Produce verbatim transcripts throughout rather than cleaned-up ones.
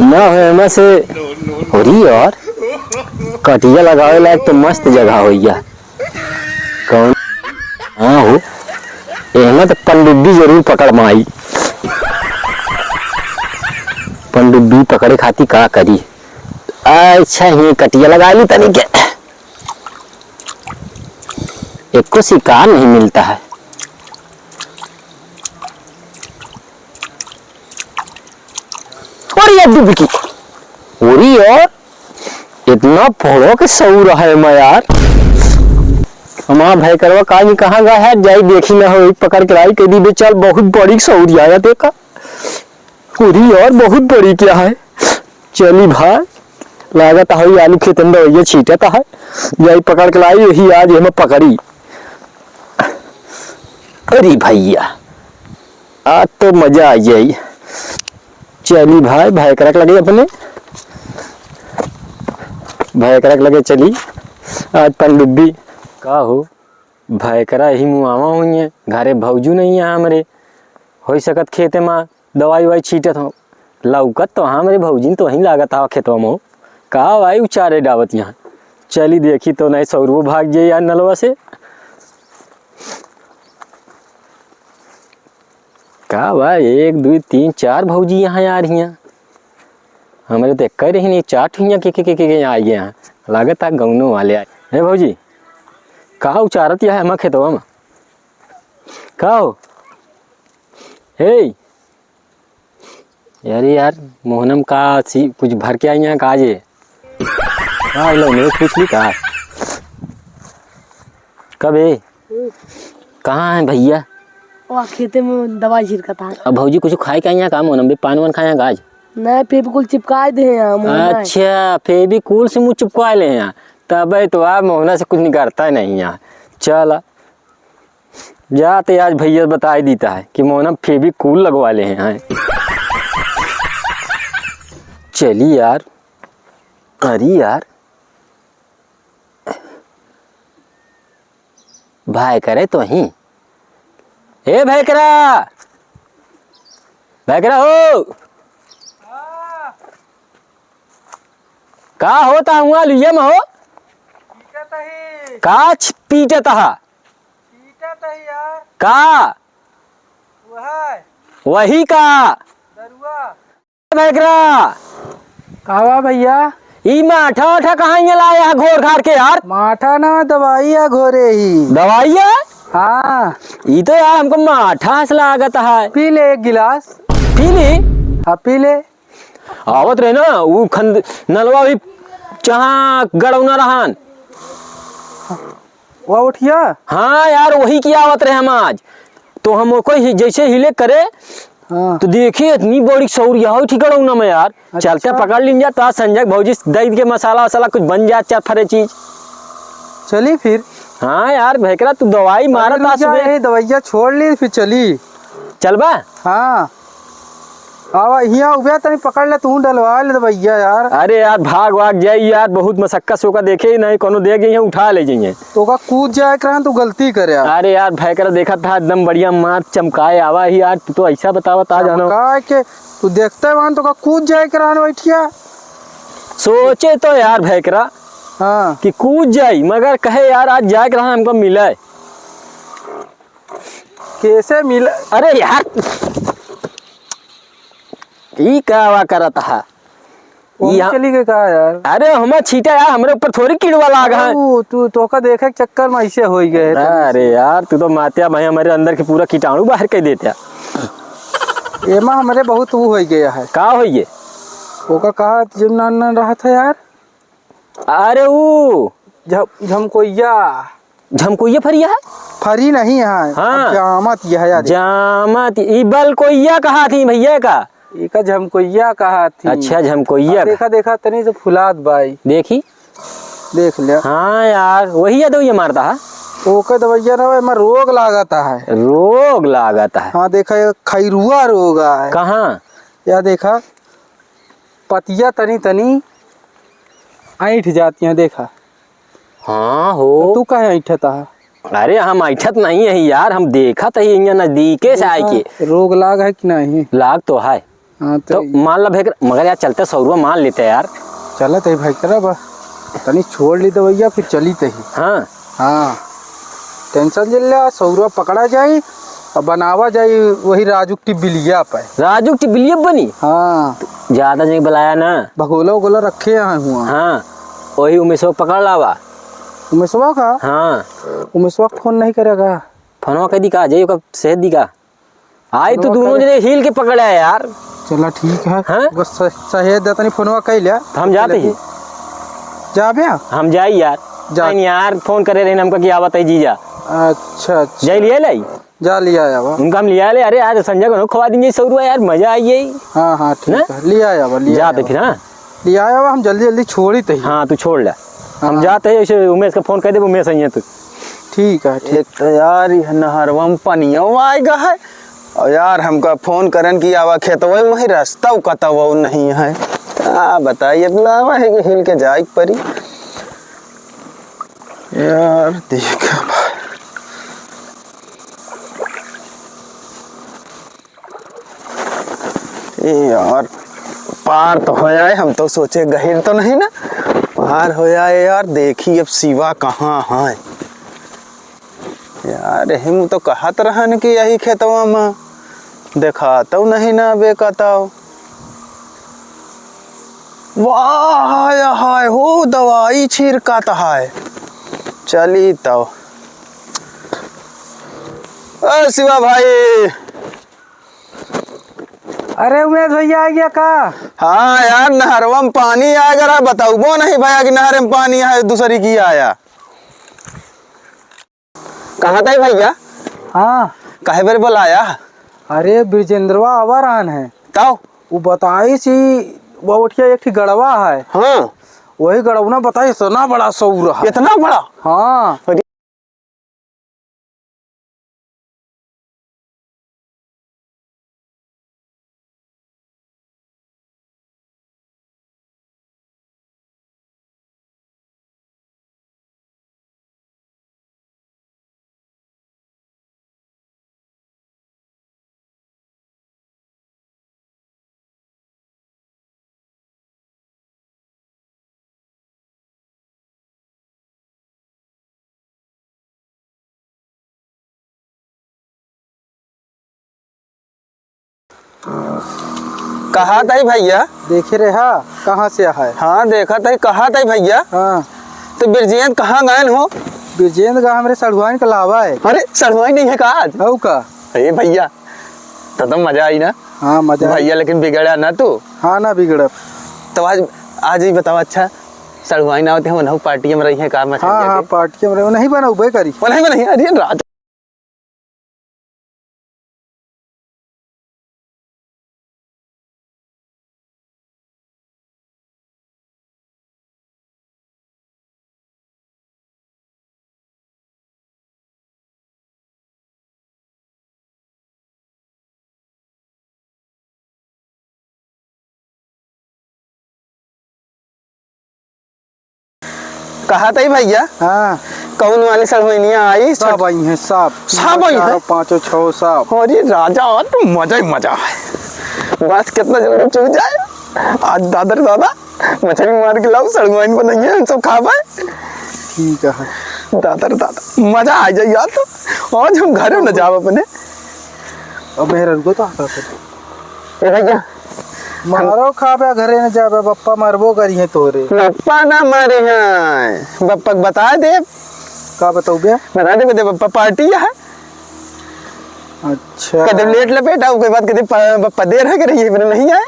ना हो एमा से। अरे यार, कटिया लगावे लायक तो मस्त जगह होइया। कौन? हाँ हो, एमा तो पनडुब्बी जरूर पकड़ में आई। पनडुब्बी पकड़े खातिर का करी? अच्छा, ही कटिया लगा ली तनी के। एको शिकार नहीं मिलता है। अरे यार, डुबकी। अरे यार, इतना फोड़ो के सऊर है मैं यार। हमार भैकरवा का नहीं कहाँ गया है, जाई देखी ना हो, पकड़ के लाई कह दी बे, चल बहुत बड़ी सऊर आया देखा। अरे यार, बहुत बड़ी क्या है। चली भाई, लागत है आलू खेत में दवाइया छीटत है, जाई पकड़ के लाई, यही आज हमें पकड़ी। अरे भैया, आज तो मजा आ जाई। चली भाई, भैकरा के लगे अपने, भैकरा के लगे चली आज पनडुब्बी। का हो, भैकरा यही मुआवा हुई है, घरे भौजू नहीं है हमरे, हो सकत खेते में दवाई उवाई छीटत हो। लौकत तो हमरे भौजी तो वहीं लागत हवा खेतवा में। का भाई उचारे डावत यहाँ। चली देखी तो नहीं सौरवो भाग जाई यार नलवा से। का भाई, एक, दुई, तीन, चार भौजी यहाँ आ रही हैं। हमरे तो एक ही रही नहीं, चार ठिया के, के, के, के, के आ गए हैं। लागत है गौनो वाले आए। हे भौजी, का उचारत यह है हमार खेतवा में? का हो? हे, अरे यार, मोहनम का सी, कुछ भर के आई हैं का जे? हाँ, लो, मैं पूछ ली का? कबे? हम्म। कहाँ है भैया? वहाँ खेते में दवाई छिड़कत है। अब भौजी कुछ खाए के आई हैं का मोहनम? बे पान वान खाए हैं का आज? नहीं, फेविकोल चिपकाए दे हैं हम, मोहना है। अच्छा, फेविकोल से मुँह चिपकाए ले हैं। तबे तो आप मोहना से कुछ निकलता ही नहीं है। चल, जाते आज भैया बताई देता है कि मोहना फेविकोल लगवा ले हैं। चली यार, अरे यार, भाई करे तो ही। ए भैकरा, भैकरा हो, का होता हुआ लुइया में हो? पीटत ही। का छ-, पीटत हा? पीटत ही यार। का? वह। वही का? दरुआ। भैकरा। का बा भैया? ई माठा वाठा कहाँ ये लाया है घोर घार के यार? माठा ना, दवाई है घोरे ही। दवाई है? हाँ। ई तो यार हमको माठा से लागत है। पी ले एक गिलास। पी ली? हाँ, पी ले। आवत रहे ना, ऊ खंद-, नलवा भी जहाँ गड़ौना रहन। वह उठिया? हाँ यार, वही की आवत रहे हम आज। तो हम ओको ही, जैसे हिले करे, हाँ। तो देखिए, इतनी बड़ी सौरिया हो, ठीक गड़ौना में यार। अच्छा। चलते पकड़ लीन जा, तो आज संजय भौजी दई के मसाला वसाला कुछ बन जाए, चार फरे चीज। चली फिर। हाँ यार, भैकरा, तू दवाई मारत अरे रुक आ जा, सुबह। यही दवाइया छोड़ ली, फिर चली। चलबा? हाँ। आवा, हियाँ उबे तनी पकड़ ले, तू डलवा ले दवाइया यार। अरे यार, भाग वाग जाई यार, बहुत मशक्कत से ओका देखे ही नहीं, कोनो देख जइहे, उठा ले जइहे। तो ओका कूद जाए के रहन, तू गलती करे यार। अरे यार, भैकरा देखत हा, एकदम बढ़िया मार चमकाए आवा ही यार, तू तो ऐसा बतावत आ जानो। चमकाए के, तू देखते वन तो ओका कूद जाए के रहन बैठिया। सोचे तो यार भैकरा हाँ। कि कूद जाई, मगर कहे यार, आज जाए के रहन हमको मिले। कैसे मिल? अरे यार, ई का वा करत हा? वो ई हम चली गए का यार? अरे, हमें छीटा यार, हमरे ऊपर थोड़ी कीड़वा लाग है। ओ, तू, तोका देखे के चक्कर में ऐसे होई गए। अरे यार, तू तो मात्या भाई, हमारे अंदर के पूरा कीटाणु बाहर कर देता। एमा हमरे बहुत वो होई गया है। का होई गए? ओका कहा जो ना, ना रहा था यार। अरे ऊ झ-, झमकोइया। झमकोइया फरिया है? फरी नहीं है। हाँ। अब जामत यह है यार। जामत, ई बलकोइया कहा थी भैया का? एका झमकोइया कहा थी। अच्छा, झमकोइया अब का। देखा, देखा, तनी से फुलात बाई। देखी? देख ले। हाँ यार, वही है दवाइया मारता है। ओके दवाइया ना, एमा रोग लागत है। रोग लागत है। हाँ, देखा, ये खैरुआ रोग है। कहाँ? या देखा, पतिया तनी तनी ऐंठ जाती हैं, देखा। हाँ हो। तू काहे ऐंठत हा? अरे हम ऐंठत नहीं है यार, हम देखत ही यहाँ नजदीके से आए के। देखा, रोग लाग है कि नहीं? लाग तो है। हाँ, तो तो मान ला भाई, मगर यार, चलते सौरवा मान लेते यार। चलत है भाई, करा बा, तनी छोड़ ली दवाइया, फिर चली तही। हाँ। हाँ, tension जिन ले, सौरवा पकड़ा जाई और बनावा जाई वही राजू की टिबिलिया पे। राजू की टिबिलिया बनी? हाँ। ज्यादा जने बुलाया ना। भगोला उगोला रखे यहाँ हुआ। हाँ, वही उमेशवा पकड़ लावा। उमेशवा का? हाँ। उमेशवा फोन नहीं करेगा। फोनवा कह दी का, जाइयो का, सेहत दी का? आई तो फोनवा दोनों करे। जने हिल के पकड़ा है यार। चला ठीक है। हाँ? बस स-, सहेज दे तनी फोनवा कह लिया। तो हम जाते ही। जाबे? हम जाई यार। जा। नहीं यार, फोन करे रहे हमका कि आवत है जीजा। अच्छा, अच्छा। जाई लिया लाई। जा लिया आवा। उनका हम लिया ले। अरे यार, संजय को खवा देंगे सौ रुपया यार, मजा आई है। हाँ, हाँ, ठीक ना? है। लिया आवा, लिया जाते आवा। फिर, हाँ? लिया आवा, हम जल्दी, जल्दी छोड़ी तही। हाँ, तू छोड़ ले। हम हाँ। जाते हैं, ऐसे उमेश का फोन कर दे, उमेश आई है तू। ठीक है, ठीक। एक तो यार, ये नहरवा में पनिया आएगा है। और यार, हमका फोन करन कि आवा खेतवा में, वही रास्ता कतवा नहीं है। का बताई, अब लावा है कि हिल के जाए के परी। यार, देख भाई। ए यार, पार तो हो आए, हम तो सोचे गहिर तो नहीं ना, पार हो आए यार। देखी अब शिवा कहाँ है यार, हम तो कहत रहन कि यही खेतवा में देखा तो नहीं ना बेकताओ। वाह, हाय, हाय, हो, दवाई छिड़कत है। चली तो। ए, शिवा भाई। अरे, उमेश भैया आ गया का? हाँ यार, नहरवा में पानी आ गया, बताउबो नहीं भैया कि नहर में पानी है, दूसरी की आया। कहाँ था भैया? हाँ। काहे बरे बुलाया? अरे, बिरजेंद्रवा आवा रहन है। तब? वो बताई सी, वो उठिया एक ठी गड़वा है। हाँ। वही गड़वना बताई, इतना बड़ा सौर है। इतना बड़ा? हाँ। अरे। कहा ताई भैया? देखे रे हा, कहाँ से आहा है? हाँ, देखा ताई, कहा ताई भैया? हाँ। तो बिरजेंद कहाँ गए हो? बिरजेंद का हमरे सड़ुआइन का लावा है। अरे, सड़ुआइन नहीं है का आज? हऊ का? अरे भैया, तो, तो मजा आई ना। हाँ, मजा आई। भैया, लेकिन बिगड़ा ना तू। हाँ, ना बिगड़ब। तो आज, आज ही बताओ, अच्छा, सड़ुआइन आवत है, उन्हों पार्टी में रही है का? हाँ, हाँ, पार्टी में रही, नहीं बना, उबे करी। वो नहीं बना, अरे रात कहा ताई भैया? हाँ। कौन वाली सड़ुआइनिया आई? सब आई हैं, सब। सब आई हैं? चारों, पाँचों, छओ, सब। अरे राजा, आज तो मजा ही मजा है। बस कितना जल्दी चुक जाए। आज दादा रे दादा, मछली मार के लाओ, सड़ुआइन बनाइए, हम सब खाबे। ठीक है। दादा रे दादा, मजा आ जाए यार। तो आज हम घरे न जाब अपने। अब मेहररुआ तो आता था। ए भैया, मारो खाबे, घरे न जाबे, बप्पा मारबो करी है तोरे। बप्पा ना मारे हैं, बप्पा के बता दे। का बताऊ बे? बता दे, बता दे, बप्पा पार्टी है। अच्छा। कदम लेट लपेटा, ओकर बाद कदम प-, बप्पा देर है कि रही है, फिर नहीं आए।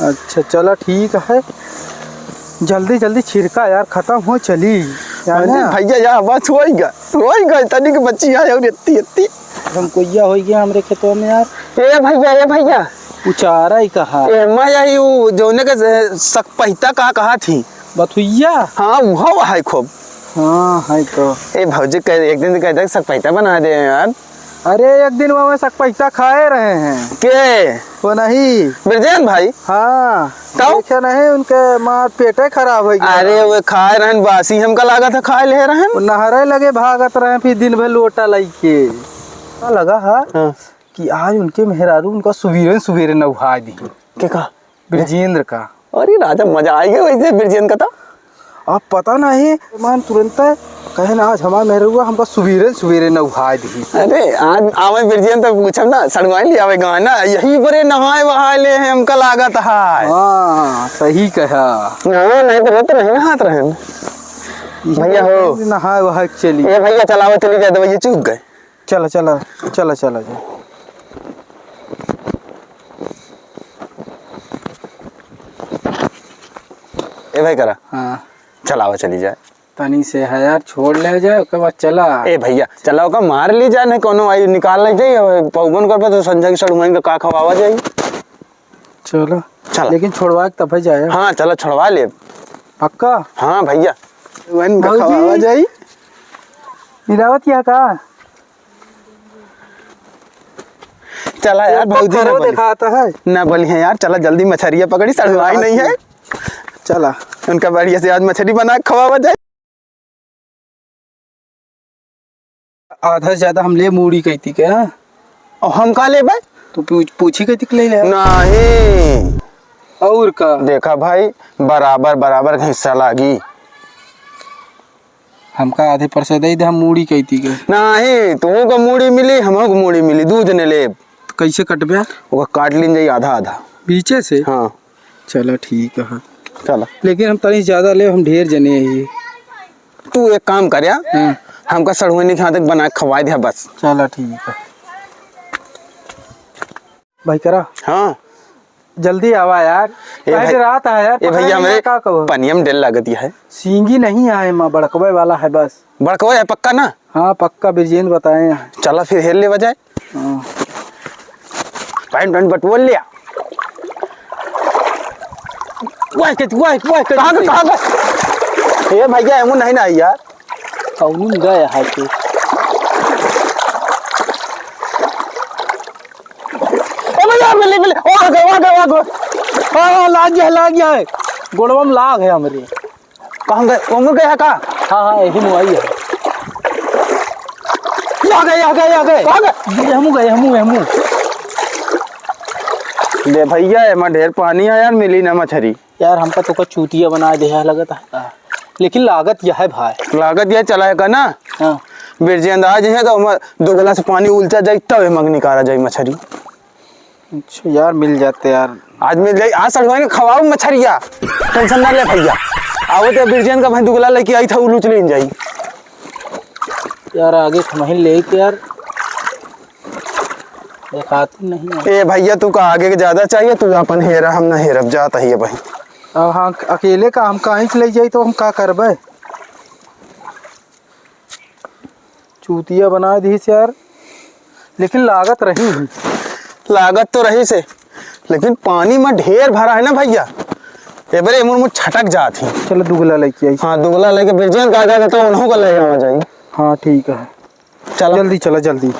अच्छा, चला ठीक है, जल्दी जल्दी छिड़का यार, खतम हो चली। यार अरे ना। भैया, यार बस होइगा, होइगा, तनिक बची है और इतनी, इतनी। हम कोइया होइगा हमरे खेतवा में यार। ए भैया, ए भैया। उचारा ही कहा। ए, मैं यही उ जौने के स-, सकपहिता का कहा थी। बथुइया? हाँ, उहो है खूब। हाँ, है तो। ए भौजी, कह, एक दिन कह दे, सकपहिता बना दे यार। अरे, एक दिन वो सकपहिता खाए रहे हैं। के? वो नहीं। बिरजेन भाई? हाँ। तब? देखे नहीं, उनके मार पेटे खराब हो गया। अरे, वो खाए रहन, बासी हमका लागत है, खाए ले रहन। वो नहरे लगे भागत रहे, फिर दिन भर लोटा लइके। का लगा है हाँ। कि आज उनके मेहरारू उनका सुबेरे सुबेरे नहाए दी। के का? बिरजेंद्र का। अरे राजा, मजा आइगे वैसे बिरजेंद्र का तो। अब पता नहीं, मान तुरंत कहे ना, आज हमार मेहरुआ हमका सुबेरे सुबेरे नहाय दिहिस। अरे आज आवे बिरजेंद्र तो पूछब ना, सड़वाई ले आवे गाना, यही बरे नहाय वहाय ले हैं, हमका लागत है। हाँ, सही कहा। हाँ, नहीं तो रोज तो नहीं नहात रहे। भैया हो। नहाय वहाय के चली। ए भैया, चलावा चली जाए, तो भैया चूक गए। चला, चला, चला, चला जा। ए भाई करा। हाँ। चलावा चली जाए। तनी से है यार, छोड़ ले जाए, ओकर बाद चला। ए भैया, चला ओका मार ली जाए, नहीं कोनो आई निकाल ले जाए, अब पौबन कर पे तो संजय के सड़ुआइन का का खवावा जाए। चलो। चला। लेकिन छोड़वा के तब जाए। हाँ, चला छोड़वा ले। पक्का? हाँ भैया। वन का भौजी। खवावा जाए। मिलावत या का? चला यार, ये तो भौजी ना करो बोली। दिखाता है। ना बोली है यार, चला जल्दी मछरिया पकड़ी, सड़वाई नहीं है। चला। उनका बढ़िया से आज मछरी बना के खवावा जाए। आधा से ज्यादा हम ले मूड़ी कहती के, हाँ? और हम का लेबे? तू पूछ, पूछी कहती के ले ले। नहीं। और का? देखा भाई, बराबर बराबर हिस्सा लागी। हमका आधे परसे दे दे, हम मूड़ी कहती के। नाही, तुहू का मूड़ी मिली, हमहू का मूड़ी मिली, दू जने लेब। तो कैसे कटबे? ओका काट लीन जाई आधा आधा। बीचे से? हाँ। चला ठीक है। चला। लेकिन हम तनी ज्यादा लेब, हम ढेर जने ही। तू एक काम कर यार, हाँ। हमका सड़ुआइन के हाथ एक बना के खवाई दे बस। चला ठीक है। भाई करा। हाँ। जल्दी आवा यार। ए काहे भाई, डरात है यार, ए पता भैया, नहीं हमरे का कहो। पनिया में डेर लागत है। सींगी नहीं आए माँ, बड़कवे वाला है बस। बड़कवे है पक्का ना? हाँ, पक्का, बिरजेंद्र बताए हैं। चला फिर हेर लेवा जाए। हाँ। पैंट वैंट बटोर लिया। वाह के, वाह, वाह के। कहाँ के, कहाँ के? ए भैया, एमू नहीं ना आई यार। कौनो में गया है तू। ए भैया, मिली, मिली। ओ, आ गए, आ गए, आ गए। हाँ, हाँ, लाग गया, लाग गया है। गोड़वा में लाग है हमरे। कहाँ गए? ओमे गए है का? हाँ, हाँ, यही में आई है। आ गए, आ गए, आ गए। कहाँ गए? ये हमू गए, हमू, हमू। दे भैया, एमा ढेर पानी है यार, मिली ना मछरी। यार, हमका तो का चूतिया बना दे है, लगत है का? लेकिन लागत यह है भाई। लागत यह चला है का ना? हाँ। बिरजेंद्र आ जाए तो हम दो गिलास पानी उलचा जाए, तब एमा निकाला जाए मछरी। अच्छा यार, मिल जाते यार। आज मिल जाई, आज सड़ुआइन के खवाऊ मछरिया। Tension ना ले भैया। आवत है बिरजेंद्र का भाई दुगला लेके आई था, उलूच लेन जाई। यार आगे से नहीं ले के यार। देखाती नहीं है। ए भैया, तू का आगे के ज्यादा चाहिए, तू अपन हेरा, हम ना हेरब, जात है भाई। अब हाँ, अकेले का हम कहीं से ले जाई तो हम का करबे? चूतिया बना दीस यार, लेकिन लागत रही है। लागत तो रही से, लेकिन पानी में ढेर भरा है ना भैया, ए बरे एमुर मुर छटक जात ही। चलो दुगला लेके आई। हाँ, दुगला लेके बिरजेंद्र का आ जाएगा तो उन्हों को ले आवा जाई। हाँ, ठीक है। चलो। जल्दी चला, जल्दी।